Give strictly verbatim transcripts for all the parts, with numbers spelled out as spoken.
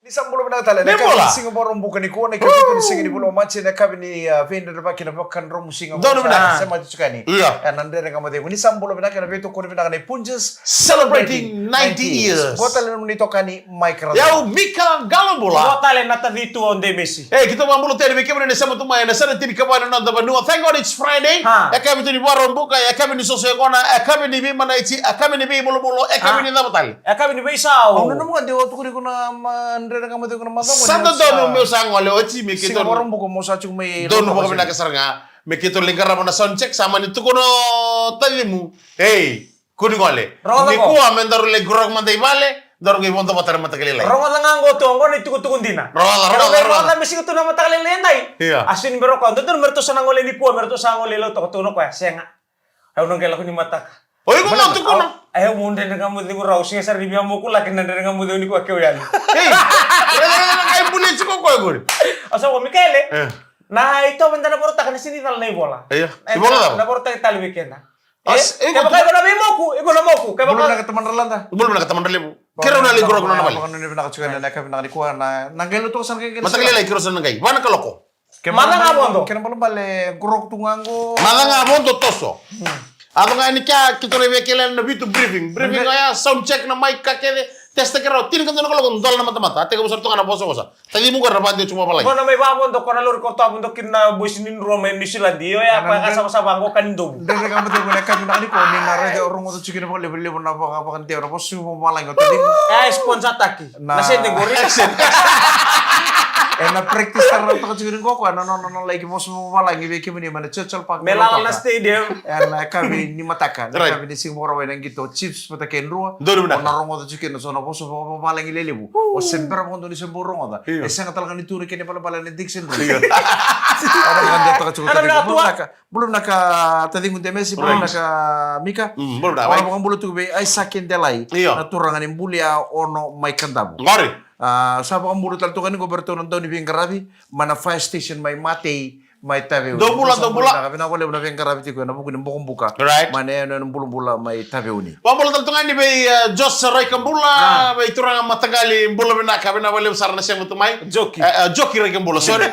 Ni sa bula vinaka tale. Ni bula. Siga Vakaraubuka nikua, na ikavitu ni siga ni vula o Maji, na yakavi ni, ah, veidredrevaki, na vakadromusiga. Donu vinaka. Sa mati tukuni. Io. Ena Dredre Ga Mo Cegu. Ni sa bula vinaka, ena veitokoni vinaka nei Punjas. Celebrating ninety years. Qo tale na nomuni itokani Mike Ratu. Au Mika Qalobula. Qo tale na tacitu o Demesi. E, keitou vakabula tale vei kemuni na sema tu mai ena yasana tinikava ni noda vanua. Thank God it's Friday. Ha. Yakavi tu ni Vakaraubuka, yakavi ni soso yaqona, yakavi ni veimanaiti, yakavi ni veivulavula, yakavi ni cava tale. Yakavi ni veisau. Au nanuma ga de o tukuni iko na ma-, Dredre Ga Mo Cegu na macawa. Sa dodonu meu sa gole oti me keitou. Siga Vakaraubuka mo sa tiko mai. Donu vakavinaka sara ga. Me keitou lai qarava na sound check, sa mani tukuna o tacimu. Ei, kua ni gole. Rogoca qo. Nikua me daru lai qoroka mada i vale, daru qai vodo vata na mataka lailai. Rogoca ga qo tu, qo na itukutuku dina. Rogoca, rogoca, rogoca. Rogoca me siga tu na mataka lailai edai. Io. A sega ni me roka, dodonu me ratou sa na gole nikua, me ratou sa gole i Lautoka, tukuna o koya, sega. Au na qai lako ni mataka. O iko ga tukuna. Au, au, au Dredre Ga Mo Cegu rau, sega sara ni via moku laki na Dredre Ga Mo Cegu nikua keu yali. Ei, raica, raica na qai buli tiko o koya qori. Au sa vaka Mikaele. E. Na itovo eda na vorotaka na sega ni cala na ivola. Io. E, ivola cava? Na vorotaka tale vei keda. As-, e, iko kevaka iko na veimoku, iko na moku. Kevaka. Bula vinaka Tamadralada. Bula vinaka Tamadralevu. Keirau na lai qoroka na vale. Vakanuinui vinaka tiko ena yakavi vinaka nikua, na, na qai Lautoka sa na qai. Mataka lailai keirau sa na qai. Va na kaloko. Macawa ga vodo. Kena ibalebale qoroka tu ga qo. Macawa ga vodo toso. Hmm. A yaco ga ni kea, keitou na via kele na vitu briefing. Briefing oya, sound check na mic ka kece, test keirau, tinikadua na kaloko, dola na matamata. A tekivu sara tu ga na vosavosa. Tacimu qori na vakadewa tiko mai valagi. Qo na mai vakavodo ko na lori ko tawa vodo kina na boys ni drua mai New Zealand. Io ya, koya ka savasava qo ka ni dovu. Dredre Ga Mo Cegu ena yakavi vinaka nikua, ni na raica, rogoca tiko kina vakalevulevu na vaka, vakadewa, na vosa vakavalagi o tacimu. E, sponsor taki. Na sede qori. Ena practice tara toka tiko ni qo koya na nona, nona lai vosa vakavalagi vei kemuni mai na Churchill Park. Me lala na stadium. Ena yakavi ni mataka, na yakavi ni siga Vakarauwai na qito Chiefs vata kei Drua. Donu vinaka. O na rogoca tiko kina so na vosa vakavalagi lelevu. O se bera vakadua ni se bau rogoca. Io. E sega tale ga ni tu na kena ibalebale na Dixon Drua. Io. Ena qai toka tiko. Bula vinaka taciqu Demesi, bula vinaka Mika. Mm, bula vinaka. Au na vakabula tiko vei Isaac Delai. Io. Na turaga ni Bulia Ono mai Kadavu. Qori. A, sa vakabula tale toka ni qo vei ratou na dauniveiqaravi mai na fire station mai Matei, mai Taveuni. Dou bula, dou bula. Vinaka vakalevu na veiqaravi tiko ena vuku ni bokobuka. Right. Mai na yanuyanu bulabula mai Taveuni. Vakabula tale toka ni vei, e, Jos Raikabula, vei turaga mataqali, bula vinaka, vinaka vakalevu sara na sema tu mai. Joki. E, e, Joki Raikabula, sorry.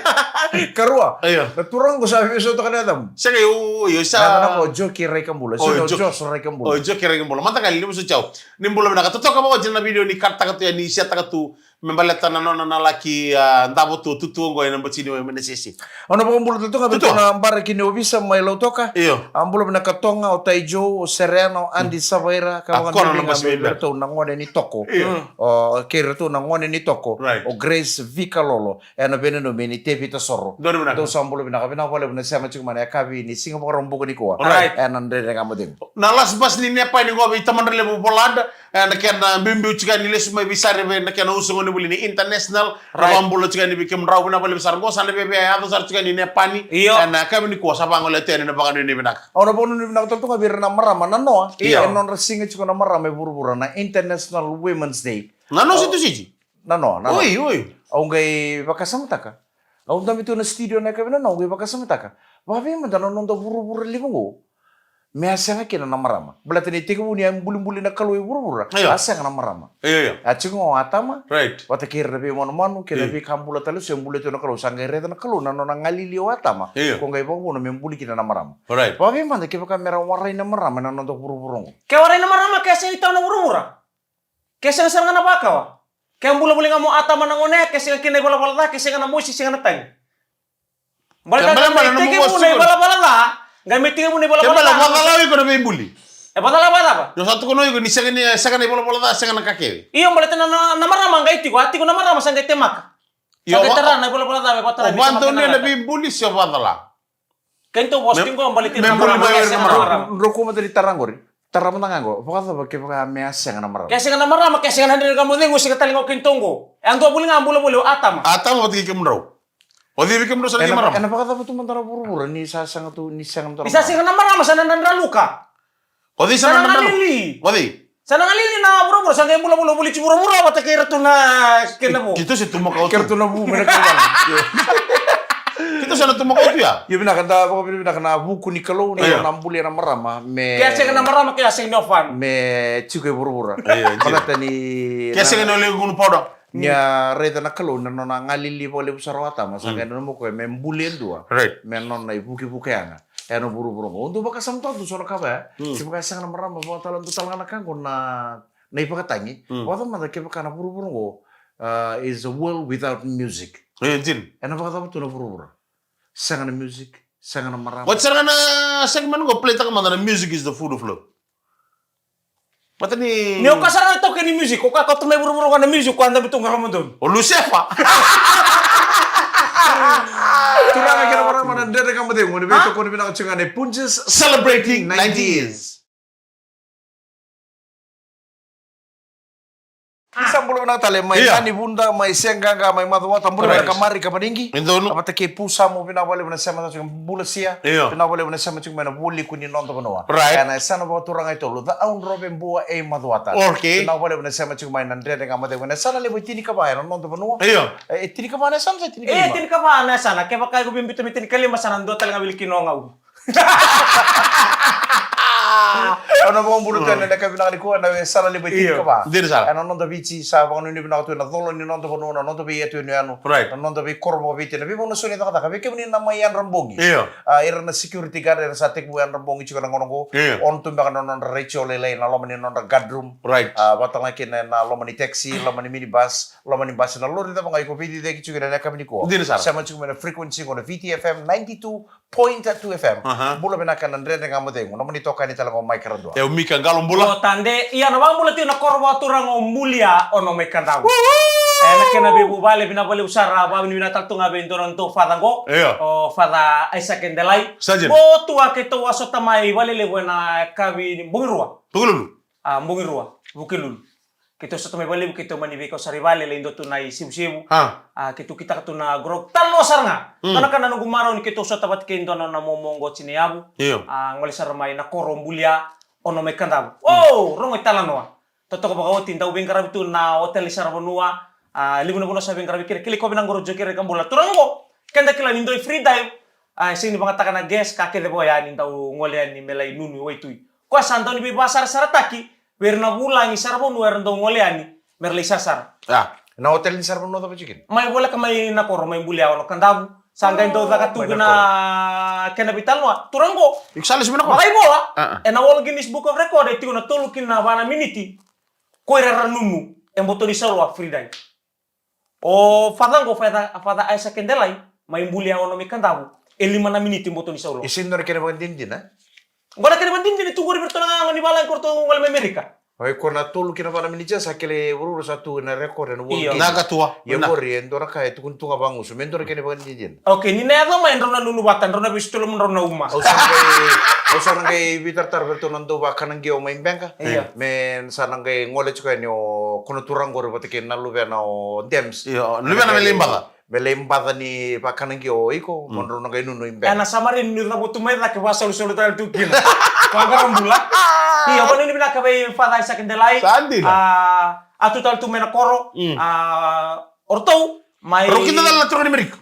Karua. Io. Na turaga qo sa veiso toka na yacamu. Sega, io, io, sa. Na, na, na, o Joki Raikabula. Oi, Joki. Jos Raikabula. Oi, Joki Raikabula. Mataqali, ni musu jau. Ni bula vinaka. Totoka vakaoti na video ni karataka tu, ni siataka tu. Me baleta na nona na laki, a, davo tu, tutu oqo ena bati ni wai mai na sese. Au na vakabula tale tu ga vei ratou na baraki ni ovisa mai Lautoka. Io. A, bula vinaka Toga, o Taijo, o Serena, o Adi Savaira, ka vakadua vei ratou na gone ni Toko. Io. O, kei ratou na gone ni Toko. Right. O Grace Vikalolo, ena veinanumi ni Tevita Soro. Donu vinaka. Dou sa bula vinaka, vinaka vakalevu na sema tiko mai na yakavi ni siga Vakaraubuka nikua. Right. Ena Dredre Ga Mo Cegu. Na last bus ni Nepani qo vei Tamadralevu Volada. E, na kena biubiu tiko ni lesu mai vei Sarive, na kena uso gone vuli ni international. Right. Na vakabula tiko ni vei kemudrau, vinaka vakalevu sara. Qo sa na veve, e, yaco sara tiko ni Nepani. Io. E, na yakavi nikua sa vagolea tu yani na vakanuinui vinaka. Au na vakanuinui vinaka tale tu ga vei ira na marama, na noa. Io. E nodra siga tiko na marama e vuravura, na International Women's Day. Na noa se Tusiti? Na noa, na noa. Oi, oi. Au qai vakasamataka. Au dabe tu na studio na yakavi na noa, au qai vakasamataka. Vakavei mada na noda vuravura levu qo me a sega kina na marama. Baleta ni tekivu ni a bulibuli na Kalou e vuravura, io, a sega na marama. Io, io. A tiko ga o Atama, right, vata kei ira na veimanumanu kei na, io, veika bula tale, se bula tu na Kalou, sa qai raica na Kalou na nona galili o Atama. Io. Ko qai vakavuna me buli kina na marama. Right. Vakavei mada kevaka me ra warai na marama ena noda vuravura qo. Ke warai na marama, ke sega ni tau na vuravura. Ke sega sara ga na vakawa. Ke bula voli ga mo Atama na gone, ke sega kina ivalavala ca, ke sega na mosi, sega na tagi. Baleta na tekivu na ivalavala ca, qai me tekivu na ivalavala ca. Ke bale vacala iko na veibuli. E vacala vacava? Au sa tukuna iko ni sega ni, sega na ivalavala ca, sega na ka kece. Io, baleta na, na, na marama qai tiko, a tiko na marama sa qai temaka. Io, sa qai tara na ivalavala ca, me vatara. O vakadonuya na veibuli se o vacala? Keitou vosa tiko qo baleti na marama, ke sega na marama. Drau kua mada ni tara qori. Tara mada ga qo. Vakacava kevaka me a sega na marama? Ke sega na marama, ke sega na Dredre Ga Mo Cegu, sega tale ga o keitou qo. E a dua voli ga bula voli o Atama. Atama vata kei kemudrau. O cei vei kemudrau sa na marama? Ena vakacava tu mada na vuravura ni sa sega tu, ni sega na marama? Ni sa sega na marama, sa na dra luka. O cei sa na dra luka? Sa na galili. O cei? Sa na galili na vuravura, sa qai bula voli, voli ti vuravura vata kei ratou na kena vu. Keitou se tu makawa tu. Kei ratou na vu mai na kauvana. Keitou sa na tu makawa tu ya. Io, vinaka, da vakavinavinaka na vuku ni Kalou, na, io, na bulia na marama me, ke a sega na marama, ke a sega ni ofan, me tiko e vuravura. Io, io. Baleta ni ke a sega ni o lewe gunu pauda. Ni a raica na Kalou na nona galili vakalevu sara o Atama, sa qai nanuma o koya me buli e dua. Right. Me nona ivukivuki yaga ena vuravura oqo. O dau vakasamataka tu so na ka vaya. Mm. Se vaka sega na marama, vakatala dua tale ga na ka oqo na, na ivakatagi. Mm. Vakacava mada kevaka na vuravura oqo, uh, is a world without music. E, dina. Ena vakacava tu na vuravura? Sega na music, sega na marama. Vata sara ga na segment qo, play taka mada na Music is the Food of Love. Vata ni, ni o ka sara na toka ni music, o ka kauta mai vuravura qo na music, o ka dabe tu ga lomadonu. O Lusefa. Turaga kei na marama na Dredre Ga Mo Cegu, ni veitokoni vinaka tiko ga na Punjas Celebrating ninety years. Sa bula vinaka tale mai, io, Nanivuda, mai Seaqaqa, mai Macuata, bula vinaka Marika Vanigi. E donu. Vata kei Pusamu, vinaka vakalevu na sema tiko, bula Sia. Io. Vinaka vakalevu na sema tiko mai na vualiku ni noda vanua. Right. Ena yasana vakaturaga e tolu, Cakaudrove, Bua, e Macuata. Okay. Vinaka vakalevu na sema tiko mai na Dredre Ga Mo Cegu, ena yasana levu e tinikava ena noda vanua. Io. E, e tinikava na yasana, se tinikava? E, tinikava na yasana, kevaka iko via biuta me tinikalima, sa na dua tale ga wili kina o gau. Au na vakabula tu ena yakavi vinaka nikua ena yasana levu e tinikava. Io, dina sara. Ena noda Viti, sa vakanuinui vinaka tu ena colo ni noda vanua, na noda veiyanuyanu. Right. Na noda veikoro vakaviti, na veivanua ni cakacaka, vei kemuni na mai yadra bogi. Io. A, ira na security guard, era sa tekivu yadra bogi tiko ena gauna qo. Io. On tu beka na nodra retio lailai ena loma ni nodra guard room. Right. A, vata ga kina ena loma ni taxi, loma ni minibus, loma ni basi, na lori cava ga iko veiciciyaki tiko kina ena yakavi nikua. Dina sara. Sema tiko mai na frequency qo na Viti F M ninety-two point two F M. Aha. Bula vinaka na Dredre Ga Mo Cegu. Nomuni itokani tale qo Mike Radua. E, o Mika Qalo, bula. O Tade, ia na vakabula tiko na koro vakaturaga o Bulia, Ono mai Kadavu. Woo! E, na kena veivuvale, vinaka vakalevu sara, vakavinavinaka tale tu ga vei dua na dau father qo. Io. O Father Isaac Delai. Sa dina. Qo tu a keitou a sota mai valelevu ena yakavi ni bogi rua. Vukelulu. A, bogi rua. Vukelulu. Keitou sota mai valelevu, keitou mani veikau sara i vale, lai dua tu na isevusevu. A. A, keitou kitaka tu na grog. Talanoa sara ga. Mm. Dua na ka na noqu marau ni keitou sota vata kei dua na nona momo qo, tinayavu. Io. A, gole sara mai na koro o Bulia, Ono mai Kadavu. Mm. O, rogo italanoa. Totoka vakaoti, dau veiqaravi tu na hotel ni saravanua. A, levu na vanua sa veiqaravi kina. Kilai koya vinaka qori o Jokere Kabula. Turaga qo, keda kila ni dua i free dive. A, e sega ni vakayagataka na guest, ka kece vaka oya ni dau gole yani me lai nunu i waitui. Koya sa dau ni veivakasarasarataki vei ira na vulagi saravanua era dau gole yani me ra lai sarasara. A. Na hotel ni saravanua cava tiko kina? Mai voleka mai na koro, mai Bulia, Ono Kadavu. Sa qai dau caka tu na kena veitalanoa. Turaga qo. Iko sa lesu mai na koro? Vakaivola. A, a. Ena World Guinness Book of Record e tiko na tolu kina va na miniti. Ko ira era nunu e boto ni saulua, free dive. O father qo, father, father Isaac Delai, mai Bulia, Ono mai Kadavu, e lima na miniti boto ni saulua. E sega ni dua na kena vakadinadina? Qo na kena vakadinadina e tu qori vei ratou na gone ni valagi qo ratou gole mai Amerika. O iko, na tolu kina va na miniti sa kele vuravura sa tu ena record ena World Guinness. Io. Na ka tua. Ia qori e dua na ka e tukuni tu ga vagusu me dua na kena vakadinadina. Okay, ni na yaco mai drau na nunu vata, drau na veisotolo, drau na uma. Au sa na qai, au sa na qai veitaratara vei ratou na dau vakana qio mai Beqa. Io. Me sa na qai gole tiko yani o ko na turaga qori vata kei na luvena o Dems. Io, luvena me lai baca. Me lai baca ni vakana qio o iko, mo drau na qai nunu i Beqa. Ena summary ni cavutu mai cake, vakasalusalu tale tu kina. Vakarabula. Io, vakavinavinaka vei Father Isaac Delai. Sa dina. A, a tu tale tu mai na koro. Mm. A, o ratou mai. Rau kida tale na turaga ni Merika.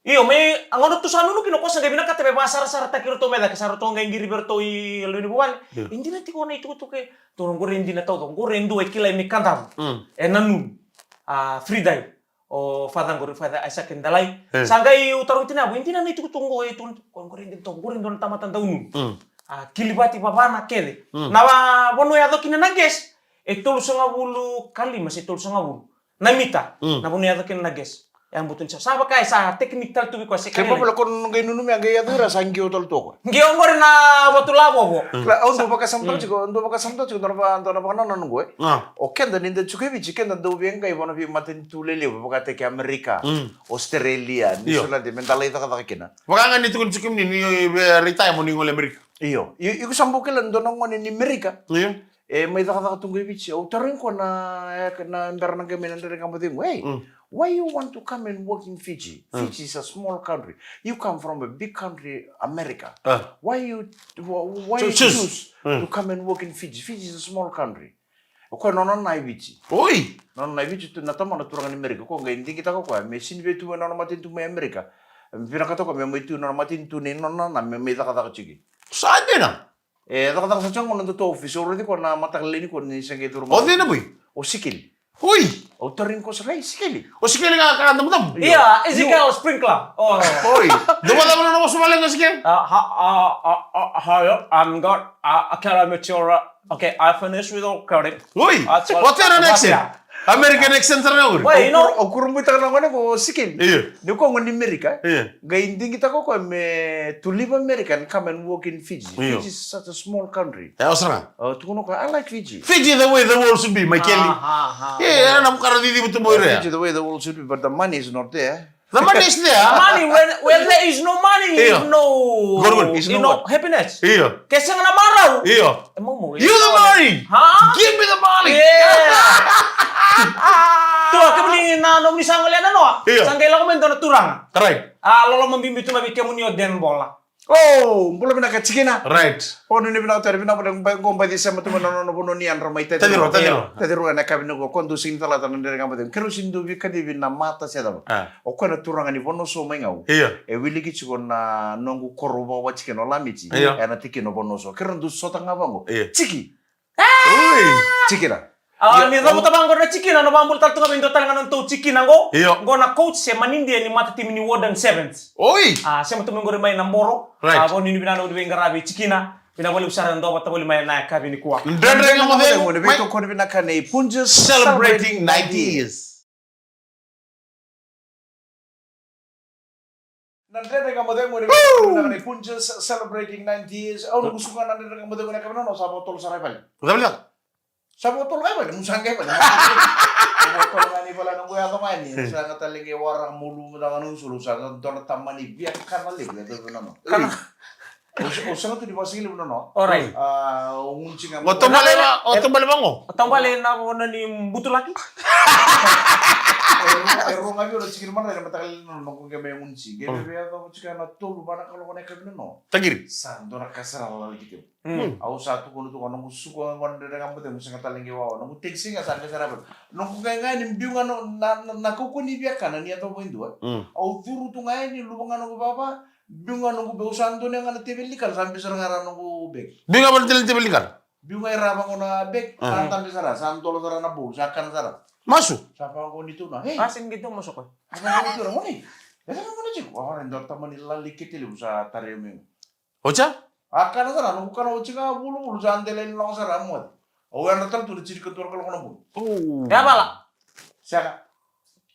Io, mai a gauna ratou sa nunu kina, o koya sa qai vinakata me vakasarasarataki iratou mai cake, sa ratou qai qiri vei iratou i lewe ni vuvale. Io. E dina tiko na itukutuku e, turaga qori e dina taucoko, qori e dua e kilai mai Kadavu. Mm. E nanumi. A, free dive. O father qori, Father Isaac Delai. E. Sa qai, au tarogi tinayavu, e dina na itukutuku qo, e tukuni, qori e dina taucoko, qori e dua na tamata dau nunu. Mm. A, kilivati, vavana kece. Mm. Na va, vanua e yaco kina na guest, e tolusagavulu ka lima se tolusagavulu na mita. Mm. Na vanua e yaco kina na guest. E a butu ni sa, sa vaka e sa technique tale tu vei koya se kena. Ke vavula ko na qai nunu mai, a qai yaco ira, sa qio tale tu o koya. Qio qori na vatu lavovo. Mm. Au dau vakasamataka tiko, au dau vakasamataka tiko, dua na va, dua na vakanananu qo, e. A. O keda ni da tiko e Viti, keda dau via qai vua na veimatanitu lelevu, vakataki Amerika, mm, Australia, New Zealand, me da lai cakacaka kina. Vaka ga ni tukuni tiko kemuni ni, e, retire mo ni gole Amerika. Io. I, iko sa bau kila dua na gone ni Amerika. Io. E mai cakacaka tu qo i Viti. Au tarogi koya na, e, na bera na qai mai na Dredre Ga Mo Cegu. Hey, mm, why you want to come and work in Fiji? Mm. Fiji is a small country. You come from a big country, America. Ah. Why you, wh-, why you choose, choose, mm, to come and work in Fiji? Fiji is a small country. O koya nona na i Viti. Oi! Nona na i Viti tu na tamana, turaga ni Amerika. Koya qai digitaka koya me sini vei tu mai nona matanitu mai Amerika. Vinakata koya me mai tu nona matanitu nei nona na me mai cakacaka tiko. Sa dina. E cakacaka sara tiko qo na nodatou office, au raici koya na mataka lailai nikua ni se qai curu mai. O cei na vui? O Sikili. Oi! Au tauri qo sa rai Sikeli. O Sikeli ga ka damudamu? Ia, Ezekiel Sprinkler. O. Oi. Dou vacava na vosa vale ga Sikeli? A, ha, a, a, a, ha, I'm got, a, a, can I make sure, uh, okay, I finish with all credit. Oi! That's what, what's an accent? American accent sara ga qori. Wait, you know. Au kurabuitaka na gone qo Sikeli. Io. Ni ko gone ni Amerika. Io. Qai digitaka o koya me to leave America and come and work in Fiji. Io. Fiji is such a small country. E, au sara ga. Au tukuna o koya, I like Fiji. Fiji the way the world should be, my Kelly. Aha, aha. E, era na vukara cicivu tu mai ira. Fiji the way the world should be, but the money is not there. The money is there. Money, when, when there is no money, io, is no, good, good, is no happiness. Io. Ke sega na marau. Io. E mau, mau. You the money. Ha? Give me the money. Yeah. Tua, kemuni na nomuni sa gole na noa. Io. Sa qai lako mai dua na turaga. Right. A loloma bibi tu mai vei kemuni o Den Bola. O, bula vinaka Tikina. Right. O, ni vinaka tu, vinaka vale qo, baci sema tu mai na nona vanua ni yadra mai Tacirua, Tacirua. Tacirua na yakavi nikua, ko dou sega ni calata na Dredre Ga Mo Cegu. Keirau sega ni dau veikacivi na mata se cava. A. O koya na turaga ni Vanuasou mai Gau. Io. E wiliki tiko na noqu koro vakawatikina o Lamiti. Io. Ena tikina o Vanuasou. Keirau dau sota ga vaqo. Io. Tiki. Oi. Tikina. A, io, ni cavuta vaqo na Tikina, na vakabula tale tu ga vei dua tale ga na nodatou Tikina qo. Io. Qo na coach se manidia ni matatimi ni Warden Sevens. Oi. A, sema tu mai qori mai na boro. Right. A, vakanuinui vinaka na veiqaravi Tikina. Vinaka vakalevu sara na dua vata voli mai na yakavi nikua. Dredre Ga Mo Cegu, mai. Veitokoni vinaka nei Punjas celebrating ninety years. Na Dredre Ga Mo Cegu, ni vinaka nei Punjas celebrating ninety years. Au na gusu ga na Dredre Ga Mo Cegu na yakavi nikua, sa vakatolo sara i vale. Sa vakatolo ga i vale, mu sa qai vale. Sa vakatolo ga ni vale na qo yaco ga ni. Sa ga tale qai wara mulu, mu sa ga na usulu, sa ga dua na tamani viakana levu, ya dua na no. Kana. O sa, o sa tu ni vakasigili vuna no. Alright. A, o gunu tiko ga. O taubale va, o taubale vaqo. O taubale na vanua ni Butulaki. E ro, e ro ga vei o na tiko ni mana, e mataka levu na no, ko qai mai gunu tiko. Qai vei vei a vavo tiko na tolu va na kaloko na yakavi na no. Taqiri. Sa dua na ka sara lali ki teu. Mm. Au sa tukuna tu ga noqu suka ga gona Dredre Ga Mo Cegu, mu sega tale qai wawa. Noqu text ga sa qai sara vata. Noqu qai ga ni biu ga no, na, na, na kaukaua ni viakana ni yacova e dua. Mm. Au curu tu ga yani, luva ga noqu vava. Biu ga noqu beki, au sa donuya ga na teveli ni kana, sa biu sara ga ra noqu beki. Biu ga vale tale ni teveli ni kana? Biu ga i ra vaqo na beki, sa dabe sara, sa dola sara na bolu, sa kana sara. Masu? Sa vaqo ni tu na, hey. A, sega ni tu masu koya. A, vaqo ni tu na, gone. E sa vaqo ni tiko. A, gone, dua tamani lali kete levu sa tare mai. Oca? A, kana sara, noqu kana oti ga vuluvulu, sa dela ni loga sara, a moce. Au yadra tale tu na tini ka dua na kaloko na bulu. Oh. E a vala. Sega.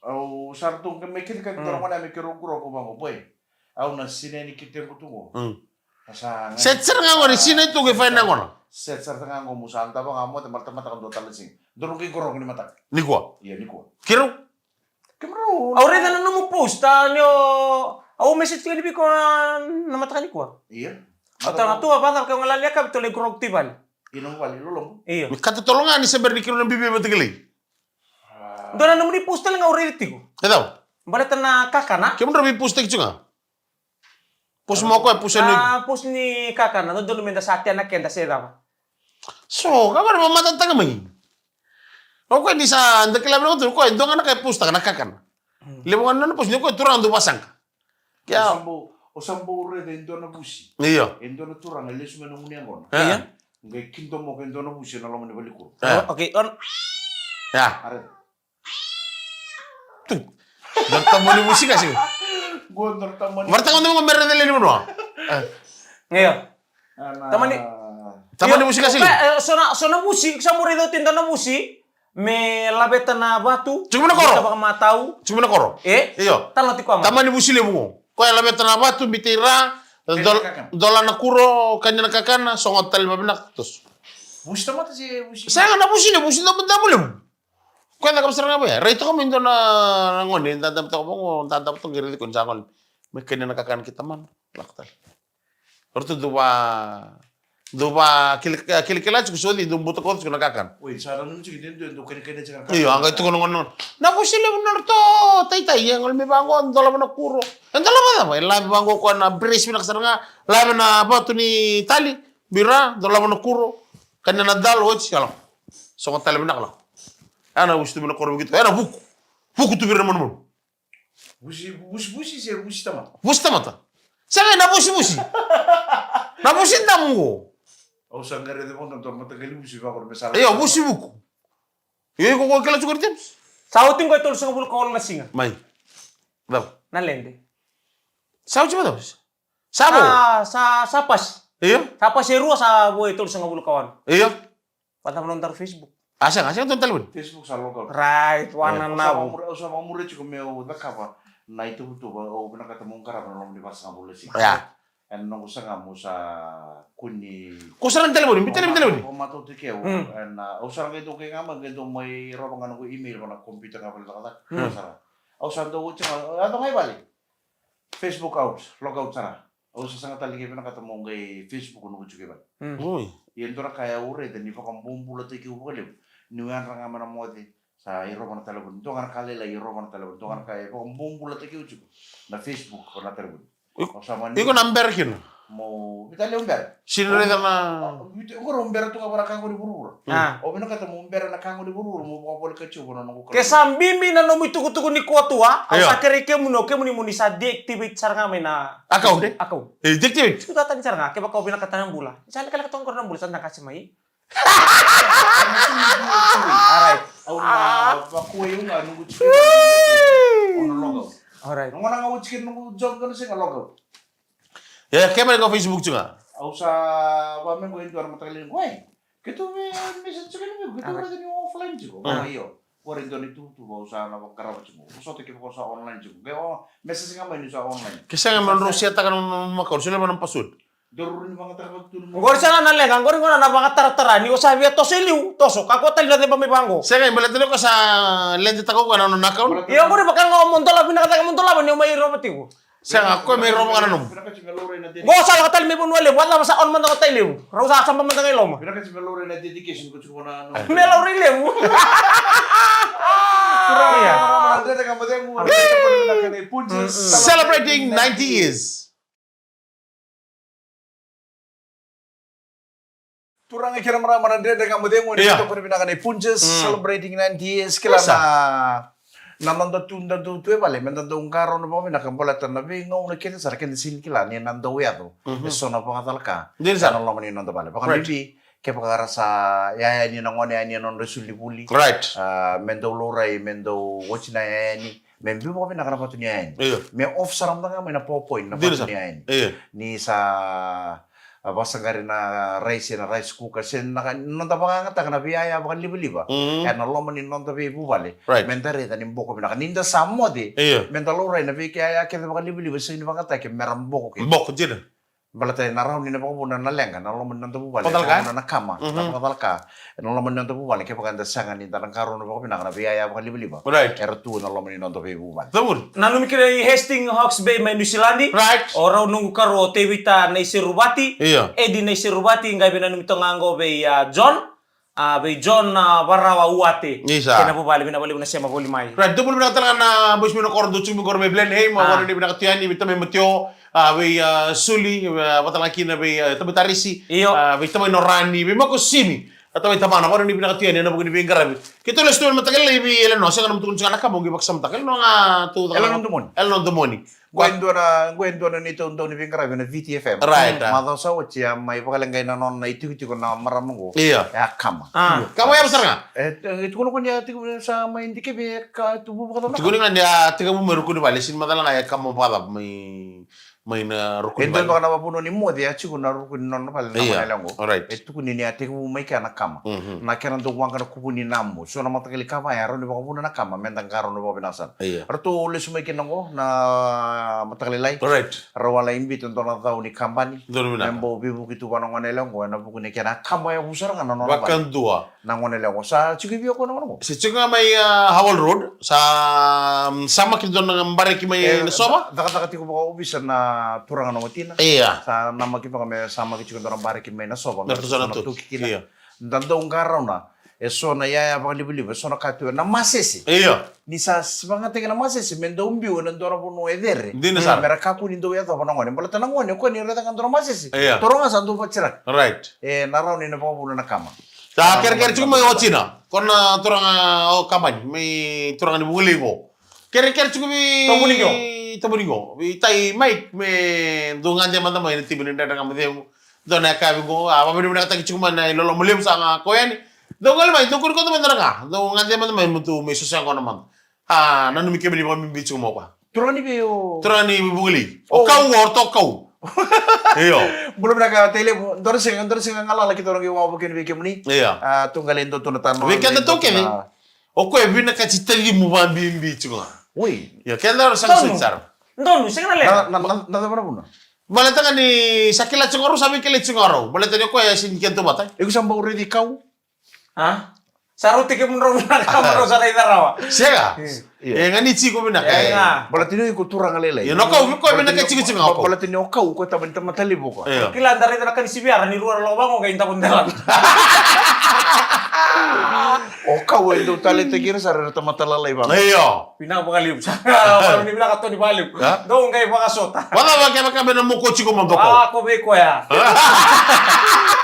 Au sa ratou qai mai kece ka dua na gone me keirau qoroqo vaqo, boy. Au na sinai ni kete qo tu qo. Mm. Sa ga set sara ga qo ni sinai tu qo e fai na gona. Set sara ga qo mu sa dava ga moce, malta mataka dua tale siga. Dua na qai qoroqo ni mataka. Nikua? Ia, nikua. Keirau? Keirau. Au raica na nomu post, a, ni o, au message tiko ni vei iko na, na mataka nikua. Ia. Mataka tu a vacava ke o galala ni yakavi tou lai qoroqo tu i vale. Ina vale, lolobu. Ia. Ni ka totolo ga ni se bera ni keirau na bibi vata kelei. Dua na nomuni post tale ga au raica tiko. E cava? Baleta na kakana. Kemudrau veipostaki tiko ga? Post mo koya, post ni. A, post ni kakana, dodonu meda sa tea na keda se cava. So, ka vara vamatatataka mai. O koya ni sa da kila vinaka tu, o koya e dua ga na ka e postaka na kakana. Mm. Levu ga na nona post, ni o koya turaga dau vasaqa. Ke a. O sa bau, o sa bau raica e dua na vusi. Io. E dua na turaga e lesu mai na gunu yaqona. Io. Qai kidomoka e dua na vusi ena loma ni valikuro. E. O, okay, on. Ia. A raica. Tu. Dua na tamani vusi ka sega. Qo dua na tamani. Varataka mada qo me raica lewe ni vanua. E. Io. Tamani. Tamani vusi ka sega. E, so na, so na vusi, sa bau raica oti e dua na vusi. Me laveta na vatu. Tiko mai na koro. Biuta vakamatau. Tiko mai na koro. E? Io. Talo na tiko a mata. Tamani vusi levu qo. Koya laveta na vatu, biuta i ra, dol-, dola na kuro, kania na kakana, sogo tale vavinaka, toso. Vusi tamata se vusi? Sega, na vusi levu, vusi damudamu levu. Koya cakava sara ga vaya. Raitaka mai dua na, na gone, dadabe toka vaqo, dadabe toka qai raici koya ni sa gole. Me kania na kakana kei tamana, lako tale. Ratou dau va, dau va kila, kilakila tiko, so cei dau butako tiko na kakana. Oi, sa nanumi tiko ni dua e dau kanikania tiko na kakana. Io, a qai tukuna na gone, na vusi levu na ratou taitai, e gole mai vaqo, dolava na kuro. E dolava cava? E lave vaqo koya na brace vinaka sara ga, lave na vatu ni tali, biu i ra, dolava na kuro, kania na dal, oti, a lako. Sogo tale vinaka, lako. A na vusi tu mai na koro vei keitou, a na vuku. Vuku tu vei ira na manumanu. Vusi, vusi, vusi se vusi tamata? Vusi tamata. Sega, na vusi, vusi. Na vusi damu qo. Au sa qai raica vaqo na dua na mataqali vusi vaqo me sala. Io, vusi vuku. Io, iko ko kila tiko ni James. Sa oti qo e tolusagavulu ka walu na siga. Mai. Cava? Na lede. Sa oti cava? Sa vo? Sa, sa, sa pasi. Io. Sa pasi e rua sa vo e tolusagavulu ka walu. Io. Vacava nodaru Facebook? A sega, a sega tu na talevoni. Facebook sa logout. Right, wana na vo. Au sa vakamuri, au sa vakamuri tiko meu cakava na ituvatuva, au vinakata meu qarava na loma ni vasagavulu na siga. Ia. Ena noqu saga mo sa kua ni. Ko sa na talevoni, biu talevoni, talevoni. Ko matau tiko au. Mm. Ena, au sa qai dau qai ga mai, qai dau mai rova ga noqu email vaka na computer ga vale cakacaka. Mm. Sara. Au sa dau oti ga, au yaco ga i vale. Facebook out, logout sara. Au sa saga tale ni vinakata mo qai Facebook noqu tiko i vale. Mm. Oi. Ia dua na ka au raica ni vakabobulataki au vakalevu. Niu yadra ga mai na moce, sa irova na talevoni. Dua ga na ka lailai, irova na talevoni. Dua ga na ka e vakabobulataki au tiko na Facebook, na talevoni. Iko, au sa mani iko na bera kina? Mo, vita levu bera. Sini raica na. Vita, iko na bera tu ga vaka na ka qo ni vuravura. Ah. Au vinakata mo bera na ka qo ni vuravura, mo vakavoleka tiko vua na noqu Kalou. Ke sa bibi na nomu itukutuku nikua tu, a, au sa kerei kemuni, o kemuni mo ni sa deactivate sara ga mai na account, e? Account. E, deactivate. Tu tatani sara ga, kevaka o vinakata na bula. Ni sa lekaleka toka qori na bula, sa na qase mai. Alright. Au na vakuai au ga noqu tiko. Au na logout. Alright. Nona ga au tiko noqu job qo na siga logout. E, ke mai qo Facebook tiko ga. Au sa va mai qo e dua na mataka lailai qo, e. Keitou vei message tiko ni vei, keitou raica ni offline tiko. Io. Qori e dua na ituvatuva au sa na vakarava tiko. Vosota kevaka o sa online tiko. Qai o message ga mai ni sa online. Ke sega me drau setaka na nomu account, solia mai na password. Daru ni vakatakava tu na. Qori sa na leqa, qori qo na vakataratara, ni o sa via toso i liu, toso, kakua tale na ceba mai vaqo. Sega, baleta ni ko sa ledetaka o koya na nona account. Io, qori vaka ga o mo dolava vinaka cake, mo dolava ni o mai rova tiko. Sega, ko me rova ga na nomu. Qo sa lako tale mai Vanua Levu, a cava sa on mada ko Tailevu. Rau sa saba mada ga i loma. Me laurai levu. Turaga, ia. Celebrating ninety years. Turaga kei na marama na Dredre Ga Mo Cegu, ni toka ni vinaka na iPunjas, celebrating ninety years, kila na, na noda tu, da dau tu e vale, me da dau qarauna vakavinaka baleta na veigauna kece sara keda sega ni kila ni na dau yaco e so na vakacalaka ena loma ni noda vale. Vakabibi kevaka era sa yaya yani na gone yani ena nodra soli vuli. Right. A, me dau laurai, me dau oti na yaya yani, me biu vakavinaka na vatu ni yaya yani. Io. Me off sara mada ga mai na PowerPoint na vatu ni yaya yani. Io. Ni sa a, vakasaqari na rice ena rice cooker, se na ka, noda vakayagataka na veiyaya vakalivaliva ena loma ni noda veivuvale. Right. Me da raica ni boko vinaka. Ni da sa moce, io, me da laurai na veiyaya kece vakalivaliva, sega ni vakayagataki me ra boko kece. Boko dina. Baleta ena rawa ni na vakavuna na leqa ena loma ni noda vuvale. Vakacalaka. Na kama, na vakacalaka ena loma ni noda vuvale, kevaka eda sega ni da na qarauna vakavinaka na veiyaya vakalivaliva. Right. Era tu ena loma ni noda veivuvale. Nanumi kina i Hastings Hawke's Bay mai Niusiladi. Right. O rau noqu karua o Tevita Naiseruvati. Io. Edi Naiseruvati, qai veinanumi toka ga qo vei, a, John. A, vei John, a, Varawa Uate. Isa. Kei na vuvale, vinaka vakalevu na sema voli mai. Right, dou bula vinaka tale ga na boys mai na koro, dou tiko mai koro mai Blenheim, a, vakanuinui vinaka tu yani vei tamai Matio, a, vei, a, Suli, a, vata ga kina vei, a, tamai Tarisi. Io. A, vei tamai Norani, vei Mako Simi. A, tamai tamana, vakanuinui vinaka tu yani ena vuku ni veiqaravi. Keitou lesu tu ena mataka lailai vei Eleanor, sega na mutuku ni sega na kama, qai vakasamataka. Eleanor ga tu. Eleanor Domoni. Eleanor Domoni. Qo e dua na, qo e dua na neitou dau ni veiqaravi na Viti F M. Right, a. Macawa sa oti a mai vakaleqai na nona itikotiko na marama qo. Io. E a kama. A. Io. Kama ya sara ga. E, e tukuna ko ni a tiko sa mai dikevi e ka tu vuvale. Tukuna ga ni a tekivu mai rukuni vale, sega ni macala ga e kama vakacava mai, mai na rukuni vale. E dua vaka na vavanua ni moce a tiko na rukuni nona vale na gone yalewa qo. Right. E tukuni ni a tekivu mai kea na kama. Mhm. Na kena dau waqa na kuvu ni namu. So na mataqali ka va ya rawa ni vakavuna na kama, me da qarauna vakavinaka sara. Io. Ratou lesu mai kina qo na mataka lailai. Right. Rau a lai biuta e dua na cau ni kabani. Donu vinaka. Me bau veivuke tu vua na gone yalewa qo ena vuku ni kena kama yavu sara ga na nona vale. Vakadua. Na gone yalewa qo. Sa tiko i vei o koya na gone qo? Se tiko ga mai, a, Howell Road. Sa, mm, samaki dua na bareki mai, e, Nasova. Cakacaka tiko vakaovisa na turaga na watina. Io. Sa namaki vaka me samaki tiko dua na bareki mai Nasova. Na tu sa na tu. Toki kina. Io. Da dau qarauna e so na yaya vakalivaliva, e so na ka tu ena masese. Io. Ni sa s-, vakayagataki na masese me dau biu ena dua na vanua e cere. Dina sara. Me ra kakua ni dau yacova na gone. Baleta na gone, o koya ni raica ga dua na masese. Io. Toro ga sa dau vatiraki. Right. E na rawa ni na vakavuna na kama. Sa kerekere tiko mai o Tina. Ko na turaga o kabani, mai turaga ni Vugalei qo. Kerekere tiko vei Tabuniqo. Tabuniqo. Vei tai Mike me dou gade mada mai na timi ni Dredre Ga Mo Cegu. Dua na yakavi qo, a, vakavinavinakataki tiko mai na iloloma levu sa ga kau yani. Dou gole mai, dou kuri koto mada na ka. Dou gade mada mai, mutu mai sosa gona mada. A, nanumi kemuni vakabibi tiko mo koya. Turaga ni vei o Turaga ni Vugalei. O kau, o ratou kau. Io. Bula vinaka Tailevu, dua na siga, dua na siga galala keitou na qai wavokina vei kemuni. Io. A, tou gale dua tu na tano. Vei keda tou kece. O koya vinakati tacimu vakabibi tiko ga. Oi. Io, keda ra sa sara. Donu, sega na lena. Na, na, na, na cava na vuna? Baleta ga ni sa kila tiko ga rau, sa vei kila tiko ga rau. Baleta ni o koya e sega ni keda tu vata. Iko sa bau raici kau? A? Sa rau teke mudrau vinaka, mudrau sa raica rawa. Sega. Io. E ga ni tiko vinaka. E ga. Baleta ni o iko turaga lailai. Io, na kau, o koya vinaka tiko tiko ga o kau. Baleta ni o kau, o koya taba ni tamata levu o koya. Io. Kila da raica na ka ni siviara ni rua na lako vaqo qai davo dela. O kau e dau taleitaki ira sara era tamata lalai vaqo. Io. Vinaka vakalevu. Sa ni vinaka tu ni vakalevu. A? Dou qai vakasota. Vakavaka kevaka me na moko tiko mo doko. A, ko vei koya.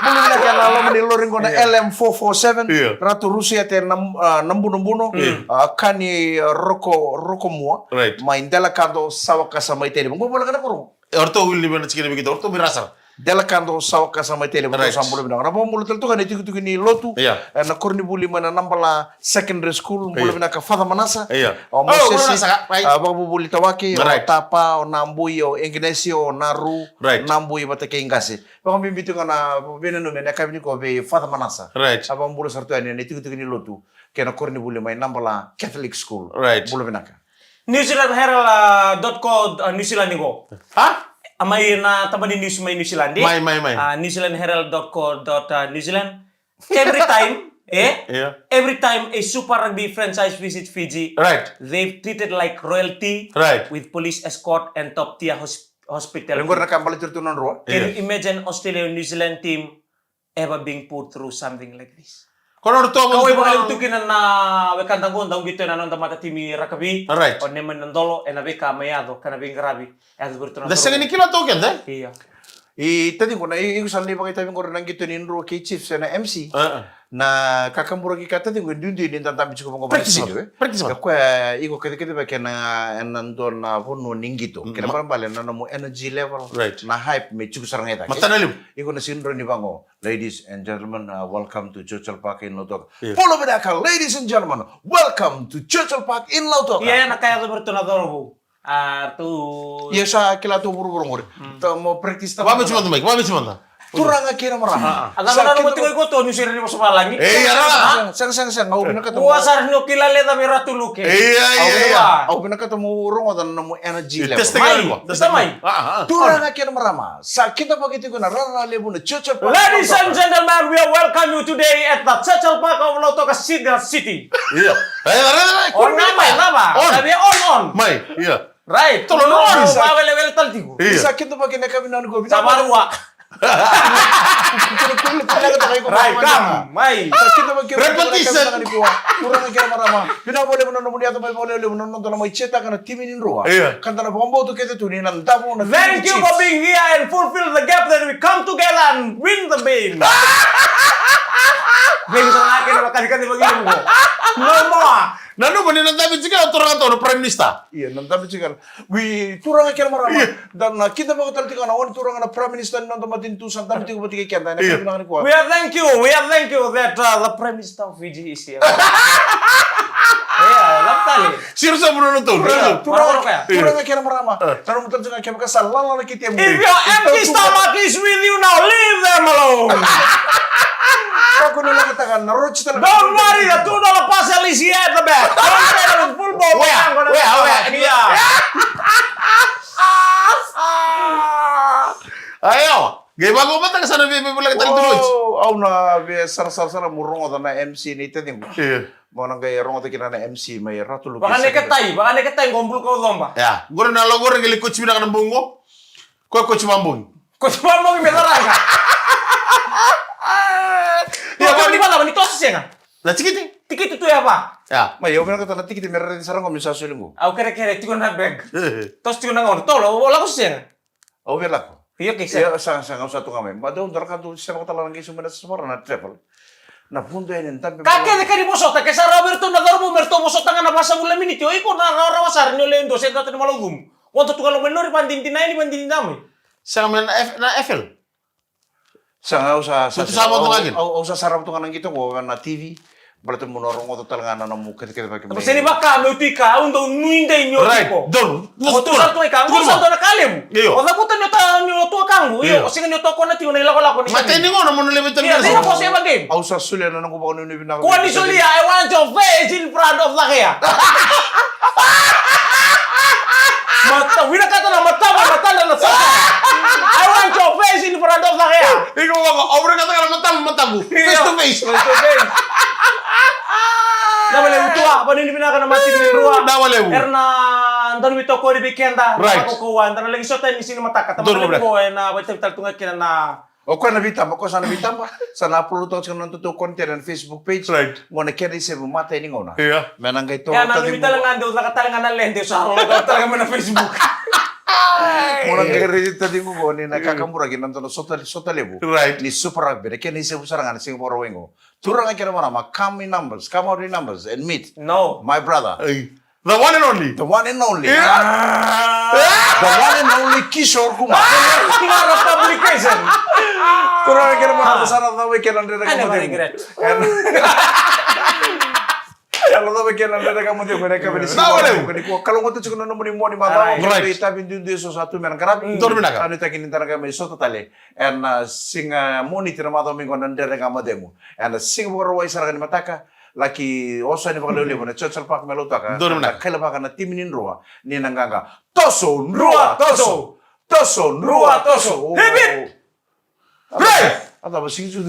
Bula vinaka na loma ni lori qo na L M four four seven. Io. Ratu Rusia te na, a, na bunobuno. Io. A, kani, a, roko, roko mua. Right. Mai Delakado, Sawakasa, mai Tailevu. Qo vola kana koro. E, o ratou wili ni vena tikina vei keitou, o ratou mai ra sara. Delakado, Sawakasa, mai Tailevu, right. Sa bula vinaka. Na vakabula tale toka na itikotiko ni lotu. Io. E, na koronivuli mai na Nabala Secondary School, bula vinaka Father Manasa. Io. O, o, Mosese, Manasa, right. A, vakavuvuli Tawake, right. O Tapa, o Nabui, o Ignasio, o Naru, right. Nabui vata kei Qase. Vakabibi tiko ga na veinanumi ena yakavi nikua vei Father Manasa. Right. A vakabula sara tu yani ena itikotiko ni lotu kei na koronivuli mai Nabala Catholic School. Right. Bula vinaka. New Zealand Herald, a, dot co, a, New Zealand qo. A? A mai na tabani news mai New Zealand, e? Mai, mai, mai. A, New Zealand Herald dot co dot, a, New Zealand. Every time, e? Yeah. Every time a Super Rugby franchise visit Fiji, right, they've treated like royalty, right, with police escort and top tier hos-, hospitality. Qori na ka baleti iratou na rua. Can you imagine Australia, New Zealand team ever being put through something like this? Ko na ratou. Kau e vakalevu tu kina na wekada qo, dau qito ena noda matatimi rakavi. Right. O Nemani Nadolo, ena veika mai yaco, ka na veiqaravi. Yaco vei iratou na. Da sega ni kila tu keda. Io. I taciqu na, i, iko sa lai vakaitavi qori na qito ni Drua kei Chiefs ena M C. A, a. Na kakaburaki ka taciqu e duidui ni da dabe tiko vaqo. Practice mada. Studio, e? Practice mada. Ka koya iko kacikaci vaka ena, ena dua na vanua ni qito. Mm, kena ma- balebale na nomu energy level, right, na hype me tiko sara ga i cake. Matana levu. Iko na sega ni rawa ni vaqo. Ladies and gentlemen, uh, welcome to Churchill Park in Lautoka. Io. Bula vinaka, ladies and gentlemen, welcome to Churchill Park in Lautoka. Ia, ia, na ka yaco vei iratou na cauravou. A, ratou. Ia, sa kila tu vuravura qori. Mm. Tou mo practice tale. Vakabibi mada, Mike, vakabibi mada. Turaga kei na marama. A, a. Sa keitou mo tiko iko tu, ni sere ni vosa valagi. Ei, ia ra. A? Sega, sega, sega, au vinakata mo. Ua sara ni o kila leca vei Ratu Luke. Ia, ia, ia. Au vinakata mo rogoca na nomu energy level. Test ga. Mai, test ga. Mai. A, a, a. Turaga kei na marama. Sa kidavaki tiko na rara levu na Churchill Park. Ladies and gentlemen, we are welcome you today at the Churchill Park of Lautoka City, the city. Io. E, raica, raica, raica. On, on, mai, lava. On. Sa via on, on. Mai, io. Right. Tolo, no, no, no, sa vawelewele tale tiko. Io. Sa kidavaki na ka vinaka ni ko. Sa varua. Right, come. Mai. Sa kidavaki na ka vinaka ni ko. Repetition. Turaga kei na marama. Vinaka vakalevu na nomuni yaco mai, vakalevu na noda na mai cheer-taka na timi ni Drua. Io. Ka da na vakabauta kece tu ni na davo na timi ni Chiefs. Thank you for being here and fulfill the gap that we come together and win the game. Vei sa na kena vakacikaci vakailavo. No more. Nanuma ni na dabe tiko na turaga tu na Prime Minister. Io, na dabe tiko na. Oi, turaga kei na marama. Io. Da na kidavaka tale tiko na oni turaga na Prime Minister ni noda matanitu sa dabe tiko vata kei keda. Io. Na kena vinaka ni koya. We are thank you. We are thank you that, uh, the Prime Minister of Fiji is here. Io, love tale. Siro sa muno na tau. Io, turaga, turaga kei na marama. Io. Taro mo tale tiko kevaka sa lala na kete mu. If your empty stomach is with you now, leave them alone. Kakua ni lako taka na rochi tale. Don't worry, the two dollar parcel is here at the back. Don't worry, full bowl. Where? Where? Where? Yeah. Io, qai vakamataka sa na via, via, via, via, tale tu rochi. Wow, au na via sarasara sara mo rogoca na M C ni taciqu. Io. Mo na qai rogoca kina na M C mai Ratu Luke. Vakaneketai, vakaneketai qo buluka o coba. Ia, qori na lako qori qai lai koci vinaka na bogi qo. Ko koci mabogi. Koci mabogi me caraga. Ia, vakaneketai ni toso sega. Na tikiti? Tikiti tu e va. Ia. Mai, au vinakata na tikiti me raici sara qo me sa soli qo. Au kerekere tiko na bag. Toso tiko na gauna. Tolo, o lako sega. Au via lako. Io, ke sega. Ia, sa, sa, au sa tu ga mai. Ba dou dara ka dou se vakatala na qai su mai na sasavara na travel. Na vudu yani dabe. Ka kece ka ni vosota, ke sa rawa vei iratou na cauravou me ratou vosota ga na vasagavulu na miniti. O iko na rawarawa sara ni o lewe dua se dua tani malaucumu. Vodo tu ga loma ni lori, vadinadina yani, vadinadina mai. Sega mai na F-, na F L. Sa, au sa, sa, Mo tu sa vodo au, ga kina. au, au sa sarava tu ga na qito qo na T V. Baleta mo na rogoca tale ga na nomu kacikaci vaka me. Sega ni vaka meu tu i ka, au dau nuidei ni o tu i ko. Right, donu. Mo tu sa tu i ka, mo sa tu na ka levu. Io. O cavuta ni o ta, ni o tu a ka qu. Io, Io. o sega ni o tu a kona tiko na ilakolako ni. Matai ni gauna mo na levu i Io, tale sega na ko sega game. Au sa solia na noqu vakanuinui vinaka. Ko ni solia, I want your face in front of the hair. Mata, vinakata na matama, matana na sasa. I want your face in front of the hair. Iko vaka, o vinakata na matama, mataku. Face Io. to face. Face to face. Na vale utua, vani ni vinaka na mati ni rua. Na vale u. Era na donu vito kori vei keda. Right. Vako ko wa, dana lagi sota ni sini mataka. Donu Tamata vinaka. ko e na vai tavi tale tu ga kina na O koya na veitaba, o koya sa na veitaba. Sa na upload toka tiko na nodatou content ena Facebook page. Right. Mo na kena isevu matai ni gauna. Ia. Me na qai toka Ia, na taciqu. numi tale ga deu caka tale ga na lede, sa rola tale ga mai na Facebook. Mo na qai raici taciqu qo ni na Mm. kakaburaki na dua na sota, sota levu. Right. Ni Super Rugby, na kena isevu sara ga na siga Vakarauwai qo. Turaga kei na marama, come in numbers, come out in numbers and meet No. my brother. Ei. The one and only. The one and only. Yeah. The one and only Kishore Kumar. Kumara Publication. Turaga kei na marama, sa na cava i kena dredre ka Ane madegu. Ane. Sa na cava i kena dredre ka madegu. Ena ka veni Na wale. Siko ni ko kalougata tiko na nomuni moni macawa. Alright. Right. Itavi duidui eso sa tu me na qaravi. Donu vinaka. Sa nuitaki ni da na qai mai sota tale. Ena, uh, siga Moniti na macawa mai qo na dredre ka madegu. Ena siga Vakarauwai sara ga ni mataka. Laki oso yani vakalevulevu na Churchill Park me Lautoka. Donu vinaka. Na kailavaka na timi ni Drua ni na qaqa. Toso, Drua, Drua, toso. Toso, Drua, Drua, toso. toso. Hip, hip. Hooray! A cava sigi tu.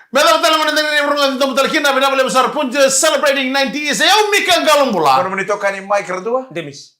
Me cava tale gona degre ni voroga ni domo tale kina, vinaka vakalevu sara Punja celebrating ninety years. E au Mika Qalobula. Kono mani toka ni Mike Radua. Demis.